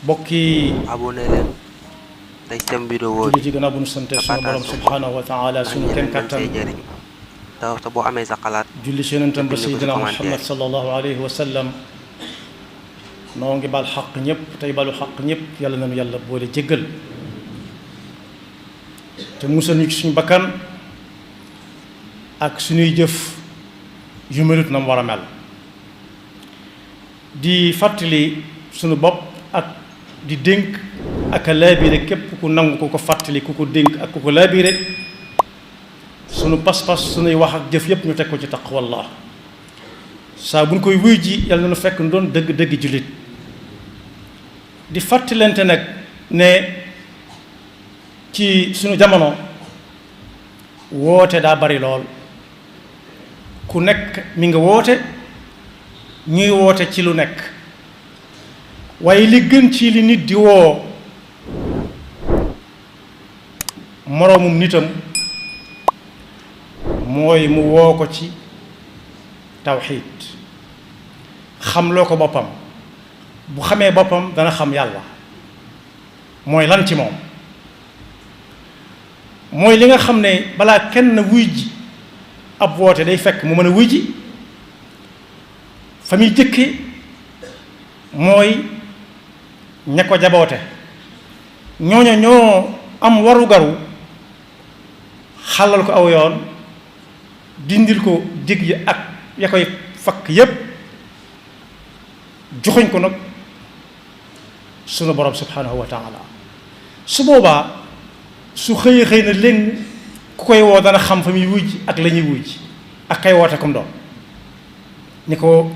bokki abonné leen tey sem vidéo julli ci gannaaw bu nu sante sunu borom subhanahu wa taala sunu kem kattan te boo amee sa xalaat julli ci yonentam ba sayyidina Muhammad sallallahu alayhi wa sallam noo ngi bal xaq ñëpp tey balu xaq ñëpp yàlla nañu yàlla boole jéggal te musal ñu ci suñu bakkan ak suñuy jëf yu melut na mu war a mel di fàttali suñu bopp ak di dénk ak a laabire képp ku nangu ku ko fàttali ku ko dénk ak ku ko laabire sunu pas-pas sunuy wax ak jëf yépp ñu teg ko ci taqwallah saa bu ñu koy wuy ji yàlla na fekk nu doon dëgg-dëgg jullit di fàttalante nag ne ci sunu jamono woote daa bari lool ku nekk mi nga woote ñuy woote ci lu nekk waaye li gën ci li nit di woo moroomum nitam mooy mu woo ko ci tawxiid xam loo ko boppam bu xamee boppam dana xam yàlla mooy lan ci moom mooy li nga xam ne balaa kenn wuy ji ab woote day fekk mu mën a wuy ji fa muy jëkke mooy ña ko jaboote ñooñu ñoo am waru garu xàllal ko aw yoon dindil ko dig yi ak ya koy fakk yépp joxuñ ko nag sunu borom subhanahu wa taala su boobaa su xëy na léegi ku koy woo dana xam fa muy wujj ak la ñuy wujj ak kay woote comme doom ni ko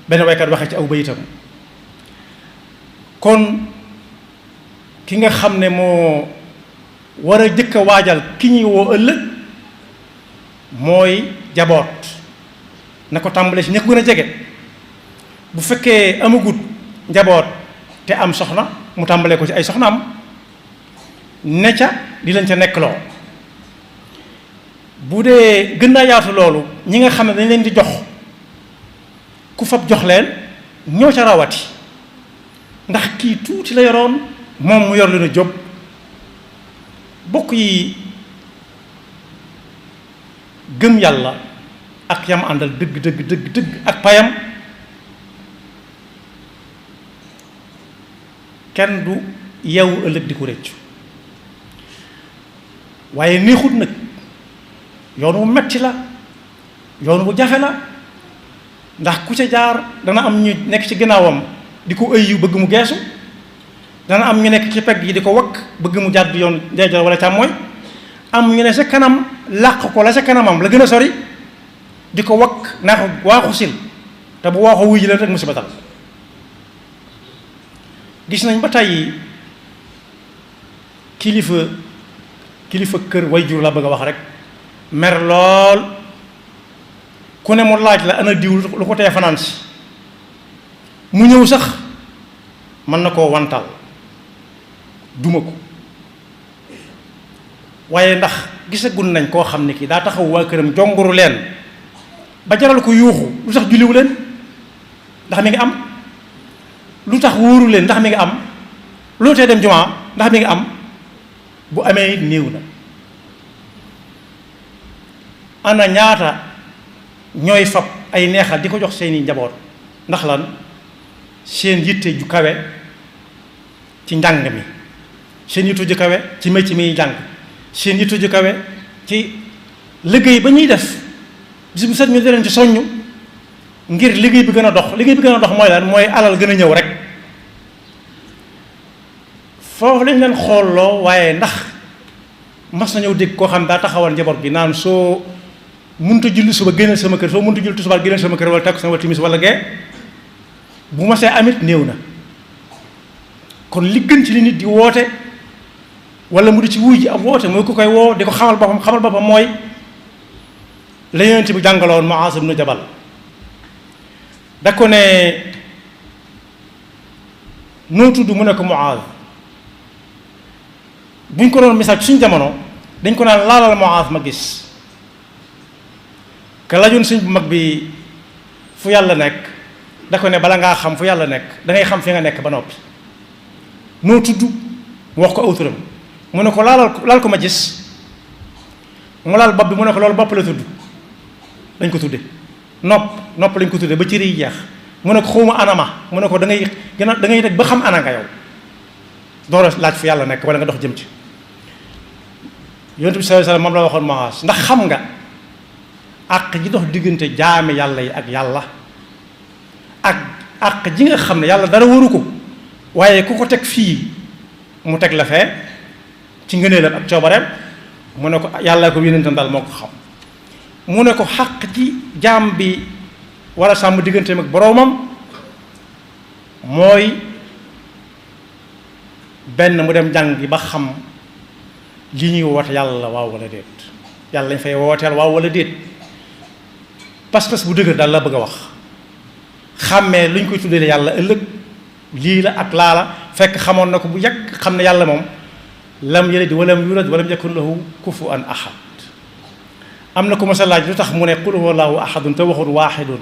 benn waykat waxee ci aw bayitam kon ki nga xam ne moo war a jëkk a waajal ki ñuy woo ëllëg mooy jaboot na ko tàmbale ci ña ko gën a jege bu fekkee amagut njaboot te am soxna mu tàmbalee ko ci ay soxnaam ne ca di leen ca nekk loo bu dee gën naa yaatu loolu ñi nga xam ne dañ leen di jox ku fab jox leen ñoo ca rawati ndax kii tuuti la yoroon moom mu yor leen a jóg bokk yi gëm yàlla ak yam àndal dëgg ak payam kenn du yeewu ëllëg di ko réccu waaye neexut nag yoon wu metti la yoon wu jafe la ndax ku ca jaar dana am ñu nekk ci ginnaawam di ko ëy yu bëgg mu geesu dana am ñu nekk ci pegg yi di ko wakk bëgg mu jàdd yoon ndeyjoor wala càmmooy am ñu ne sa kanam làq ko la sa kanamam la gën a sori di ko wakk naa ko waaxu sil te bu waaxoo wuy ji leen rek musiba dal gis nañ ba tey kilifa kër way jur la bëgg a wax rek mer lool ku ne mu laaj la ana diw lu ko tee fanaan si mu ñëw sax mën na koo wantal duma ko waaye ndax gisagul nañ koo xam ne kii daa taxaw waa këram jonguru leen ba jaral ko yuuxu lu tax julliwu leen ndax mi ngi am lu tax wóoru leen ndax mi ngi am lu tee dem jumaa ndax mi ngi am bu amee néew na ana ñaata ñooy fab ay neexal di ko jox seeni njaboot ndax lan seen yitte ju kawe ci njàng mi seen yitte ju kawe ci métier mi jàng seen yitte ju kawe ci liggéey ba ñuy def bis bu set ñu di leen ci soññ ngir liggéey bi gën a dox mooy lan mooy alal gën a ñëw rek foofu lañ leen xoolloo waaye ndax mas nañoo dégg koo xam daa taxawal njaboot gi naan soo mënut a julli suba génneel sama kër soo mënut a julli tisbaar génneel sama kër wala takkusaan wala timis wala gee bu ma see amit néew na kon li gën ci li nit di woote wala mu di ci wuy ji ab woote mooy ku koy woo di ko xamal boppam mooy la Yonent bi jàngaloon Muaaz ibnu Jabal da ko ne noo tudd mu ne ko Muaaz buñ ko doon misaal ci suñu jamono dañ ko naan laalal Muaaz ma gis ka lajoon sëñ bu mag bi fu yàlla nekk da ko ne bala ngaa xam fu yàlla nekk da ngay xam fi nga nekk ba noppi noo tudd mu wax ko aw turam mu ne ko laal ko ma gis mu laal bopp bi mu ne ko loolu bopp la tudd lañ ko tudde nopp lañ ko tudde ba cër yi jeex mu ne ko xawma anama mu ne ko da ngay deg ba xam ana nga yow door a laaj fi yàlla nekk wala nga dox jëm ci yonent bi sallallahu alayhi wasallam moom la waxoon Muaaz ndax xam nga àq ji dox diggante jaami yàlla yi ak yàlla ak àq ji nga xam ne yàlla dara waru ko waaye ku ko teg fii mu teg la fee ci ngëneelam ak coobareem mu ne ko yàlla ko yonentam daal moo ko xam mu ne ko xaq ci jaam bi wala sàmm digganteem ak boroomam mooy benn mu dem jàngi ba xam li ñuy woote yàlla waaw wala déet yàlla lañ fay wooteel waaw wala déet pas-pas bu dëgër daal la bëgg a wax xàmmee lu ñu koy tuddee yàlla ëllëg lii la ak laa la fekk xamoon na ko bu yàgg xam ne yàlla moom lam yalid walam yulad walam yakun lahu kufuwan ahad am na ko ma sa laaj lu tax mu ne qul huwallahu ahadun te waxul waaxidun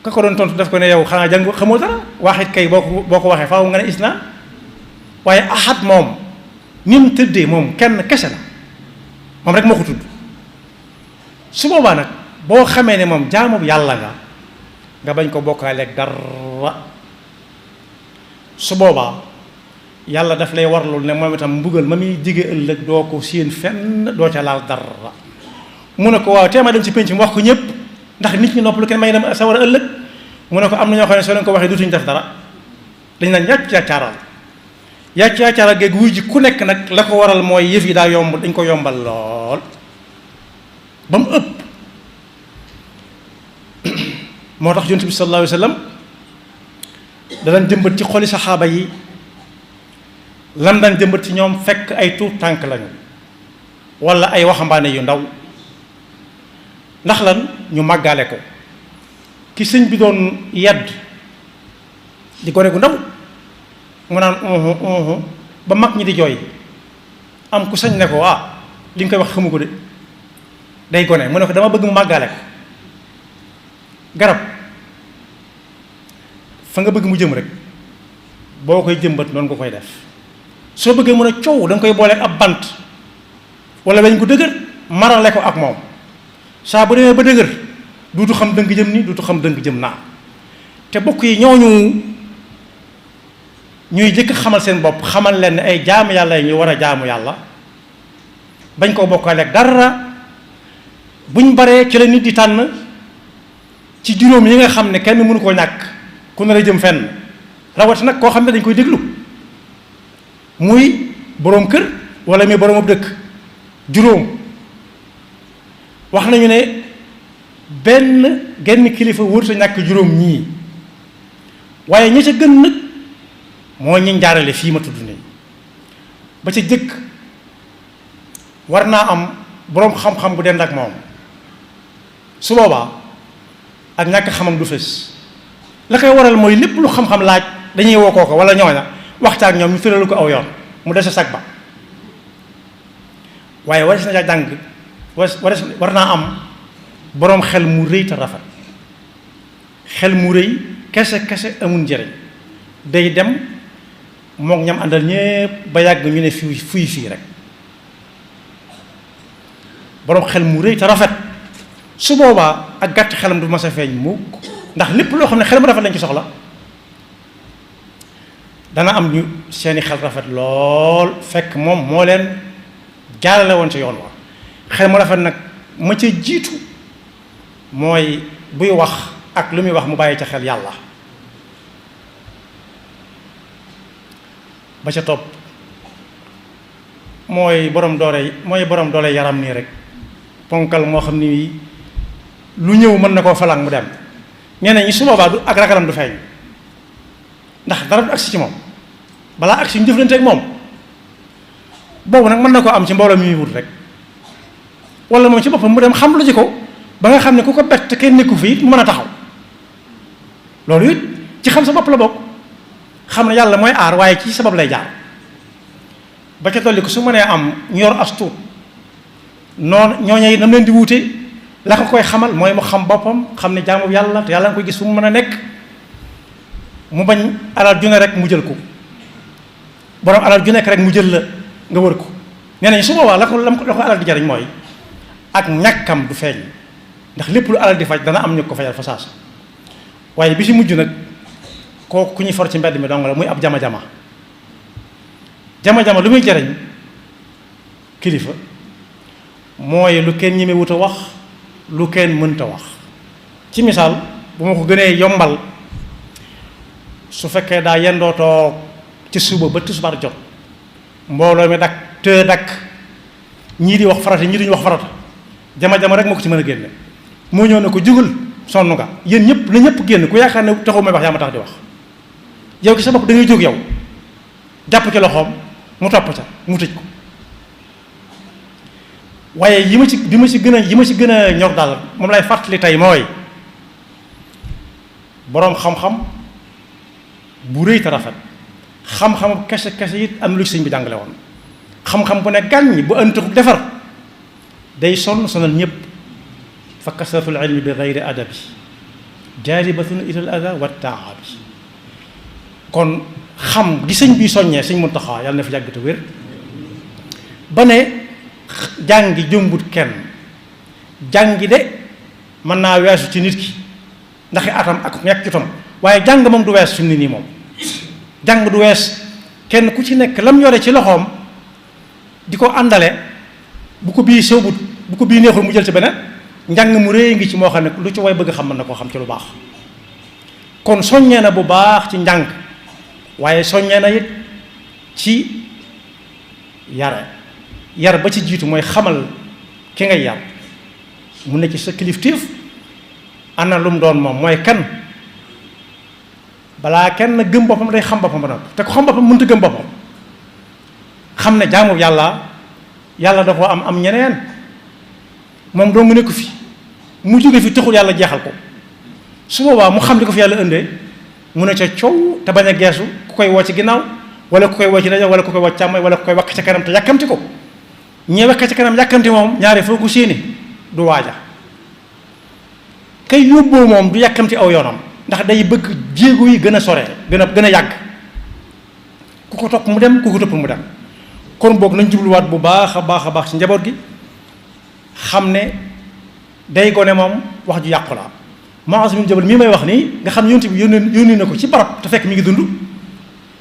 ka ko doon tontu daf ko ne yow xanaa jàng xamoo dara waaxid kay boo ko waxee faaw nga ne isna waaye ahad moom ni mu tëddee moom kenn kese la moom rek moo ko tudd su boobaa nag boo xamee ne moom jaamu yàlla nga bañ ko bokkaaleeg dara su boobaa yàlla daf lay warlul ne moom itam mbugal ma muy jige ëllëg doo ko séen fenn doo ca laal dara mu ne ko waaw teema dem ci penc mu wax ko ñëpp ndax nit ñi nopp lu kenn may dem sa war a ëllëg mu ne ko am na ñoo xam ne soo leen ko waxee dutuñu def dara dañ naan yàccaaral géeg wuy ji ku nekk nag la ko waral mooy yëf yi daa yomb dañ ko yombal lool ba mu ëpp moo tax yonent bi sallallahu alayhi wa sallam danañ jëmbat ci xoli saxaaba yi lam daan jëmbat ci ñoom fekk ay tuut tànk lañu wala ay waxambaane yu ndaw ndax lan ñu màggaale ko ki sëñ bi doon yedd di gone gu ndaw mu naan ba mag ñi di jooy am ku sañ ne ko li nga koy wax xamu ko de day gone mu ne ko dama bëgg mu màggaale ko garab fa nga bëgg mu jëm rek boo koy jëmbat noonu nga koy def soo bëggee mën a coow da nga koy booleeg ab bant wala weñ ko dëgër marale ko ak moom saa bu demee ba dëgër duutu xam dëng jëm ni duutu xam dëng jëm naa te bokk yi ñooñu ñuy jëkk xamal seen bopp xamal leen ne ay jaamu yàlla yi ñu war a jaamu yàlla bañ koo bokkaaleeg dara buñ baree ci la nit di tànn ci juróom yi nga xam ne kenn mënu koo ñàkk ku nar a jëm fenn rawati nag koo xam ne dañ koy déglu muy boroom kër wala muy boroom ab dëkk juróom wax nañu ne genn kilifa wërta ñàkk juróom ñii waaye ña ca gën nag moo ñu jaarale fii ma tudd nii ba ca jëkk war naa am boroom xam-xam bu dend ak moom su boobaa ak ñàkk xamam du fës la koy waral mooy lépp lu xam-xam laaj dañuy woo kooka wala ñooña waxtaan ak ñoom ñu tëralu ko aw yoon mu dese sag ba waaye wares na ca jàng war naa am boroom xel mu rëy te rafet xel mu rëy kese amul njëriñ day dem mook ñam àndal ñépp ba yàgg ñu ne fii rek boroom xel mu rëy te rafet su boobaa ak gàtt xelam du mas a feeñ mukk ndax lépp loo xam ne xel mu rafet lañ ci soxla dana am ñu seeni xel rafet lool fekk moom moo leen jaarale woon ci yoon wa xel mu rafet nag ma ca jiitu mooy buy wax ak lu muy wax mu bàyyi ca xel yàlla ba ca topp mooy borom doole yaram nii rek ponkal moo xam ni lu ñëw mën na koo falang mu dem ñeneen ñi su boobaa du ak ragalam du feeñ ndax dara du agsi ci moom balaa agsi ñu jëflante ak moom boobu nag mën na koo am ci mbooloo mi muy wut rek wala moom ci boppam mu dem xam lu ci ko ba nga xam ne ku ko bett kenn nekku fi it mu mën a taxaw loolu it ci xam sa bopp la bokk xam ne yàlla mooy aar waaye ci sabab lay jaar ba ca dolli ko su mënee am ñu yor as tuut noonu ñooñu it nam leen di wuute la ko koy xamal mooy mu xam boppam xam ne jaamu yàlla te yàlla nga koy gis fu mu mën a nekk mu bañ alal june rek mu jël ko borom alal ju nekk rek mu jël la nga wër ko nee nañ su boobaa la ko alal di jariñ mooy ak ñàkkam du feeñ ndax lépp lu alal di faj dana am ñu ko fajal fa saasa waaye bi si mujj nag kooku ku ñuy for ci mbedd mi dong la muy ab jama-jama jama-jama lu muy jariñ kilifa mooy lu kenn ñeme wut a wax lu kenn mënta wax ci misaal bu ma ko gënee yombal su fekkee daa yendoo toog ci suba ba tisbaar jot mbooloo mi dakk ñii di wax farata ñii duñu wax farata jama-jama rek moo ko ci mën a génne moo ñëw ne ko jógal sonn nga yéen ñëpp na ñëpp génn ku yaakaar ne taxu may wax yaa ma tax di wax yow ki sa bopp da ngay jóg yow jàpp ci loxoom mu topp ca mu tëj ko waaye yi ma ci gën a ñor daal moom lay fàttali tey mooy boroom xam-xam bu rëy te rafet xam-xam kese it am lu ci sëñ bi jàngale woon xam-xam bu ne gàññ bu ëntaxu defar day sonal ñëpp fa kasratul ilmi bi gayri adabi jaalibatun ilal ada wa taabi kon xam gi sëñ bi soññee sëñ Muntaxa yàlla na fi yàgg te wér ba ne jàngi jëmbut kenn jàngi de mën naa weesu ci nit ki ndax atam ak ñàkk jotam waaye jàng moom du wees fi mu ne nii moom jàng du wees kenn ku ci nekk lam yore ci loxoom di ko àndale bu ko bii sëwbut bu ko bii neexul mu jël ci beneen njàng mu réy ngi ci moo xam ne lu ci way bëgg xam mën na koo xam ci lu baax kon soññee na bu baax ci njàng waaye soññee na it ci yar ba ci jiitu mooy xamal ki ngay yar mu ne ci sa kilifteef ana lu mu doon moom mooy kan balaa kenn gëm boppam day xam boppam ba noppi te ko xam boppam mënta gëm boppam xam ne jaamu yàlla da koo am ñeneen moom doo nga nekku fi mu jóge fi taxul yàlla jeexal ko su boobaa mu xam li ko fi yàlla indee mu ne ca coow te bañ a geesu ku koy woo ci ginnaaw wala ku koy woo ci rajo wala ku koy woo ci càmmoñ wala ku koy wakk ca kanam te yàkkamti ko ñee wakk ca kanam yàkkamti moom ñaare foo ko séeni du waaja kay yóbboo moom du yàkkamti aw yoonam ndax day bëgg jéego yi gën a sore gën a yàgg ku ko topp mu dem ku ko topp mu dem kon boog nañ jubluwaat bu baax a baax ci njaboot gi xam ne day gone moom wax ju yàqu la Muaaz bin Jabal mii may wax nii nga xam yonent bi yónni na ko ci barab te fekk mi ngi dund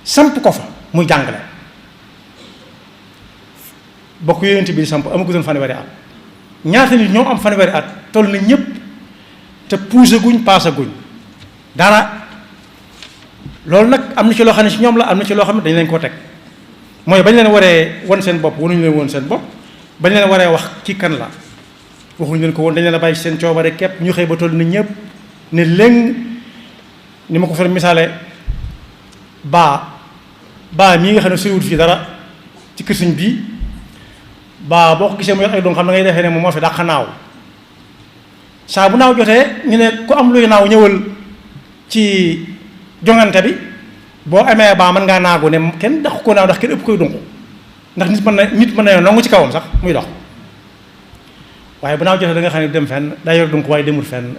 samp ko fa muy jàngale bokk yonent bi samp amagutoon fanweeri at ñaata nit ñoo am fanweeri at toll na ñëpp te puuse guñ paasa guñ dara loolu nag am na ci loo xam ne ci ñoom la am na ci loo xam ne dañ leen koo teg mooy bañ leen waree won seen bopp wanuñu leen woon seen bopp bañ leen waree wax ci kan la waxuñu leen ko woon dañ leen a bàyyi seen coobare képp ñu xëy ba toll na ñëpp ne léng ni ma ko fa misaale baa mii nga xam ne soriwut fii dara ci kër sëñ bii baa boo ko gisee mu yor ay doom xam da ngay defee ne moom moo fi dàq naaw saa bu naaw jotee ñu ne ku am luy naaw ñëwal ci jongante bi boo amee baa mën ngaa naagu ne kenn daq ko naaw ndax kenn ëpp koy dunq ndax nit mën na nongu ci kawam sax muy dox waaye bu naaw jotee da nga xam ne dem fenn daa yor dunq waaye demul fenn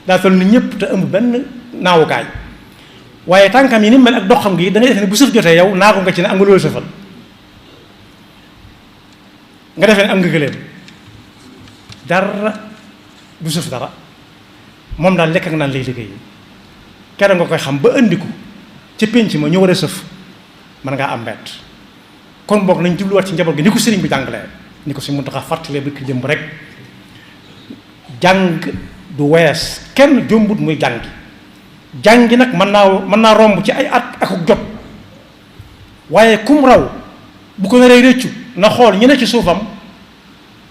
daa toll ni ñëpp te amul benn naawukaay waaye tànkam yi ni mel ak doxam gi da ngay defe ne bu sëf jotee yow naagu nga ci ne am nga loolu sëfal nga defee ne am nga gëléem dara du sëf dara moom daal lekk ak naan lay liggéey kere nga koy xam ba indi ko ca pénc ma ñu war a sëf mën ngaa am mbett kon boog nañ jubluwaat ci njaboot gi ni ko sëriñ bi jàngalee ni ko si mun taxa fàttalee bi ki jëm rek jàng du wees kenn jombut muy jàngi nag mën naa romb ci ay at ak jot waaye kum raw bu ko naree réccu na xool ñi ne ci suufam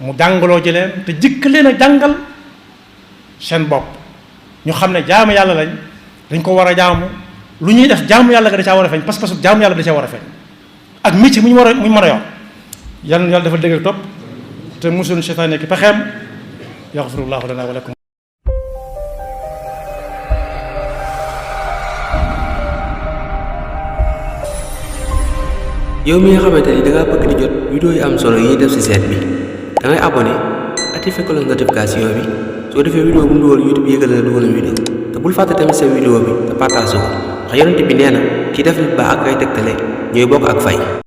mu jàngaloo ji leen te jëkk leen a jàngal seen bopp ñu xam ne jaamu yàlla lañ dañ ko war a jaamu lu ñuy def jaamu yàlla ga da caa war a feeñ parce que jaamu yàlla da caa war a feeñ ak métier mu ñu mën a yor yàlla dafa dëgg topp te musul seytaane ki pexeem yaxfirullahu lana wa lakum. yow mi nga xamante ni da ngaa bëgg di jot vidéo yi am solo yi def ci site bi da ngay abonné activé cloche notification bi soo defee vidéo bu mu dugal YouTube yëgal na dugal vidéo te bul fàtte tamit sa vidéo bi te partage ko ndax yonent bi nee na ki def nit ba ak ay tegtale ñooy bokk ak fay.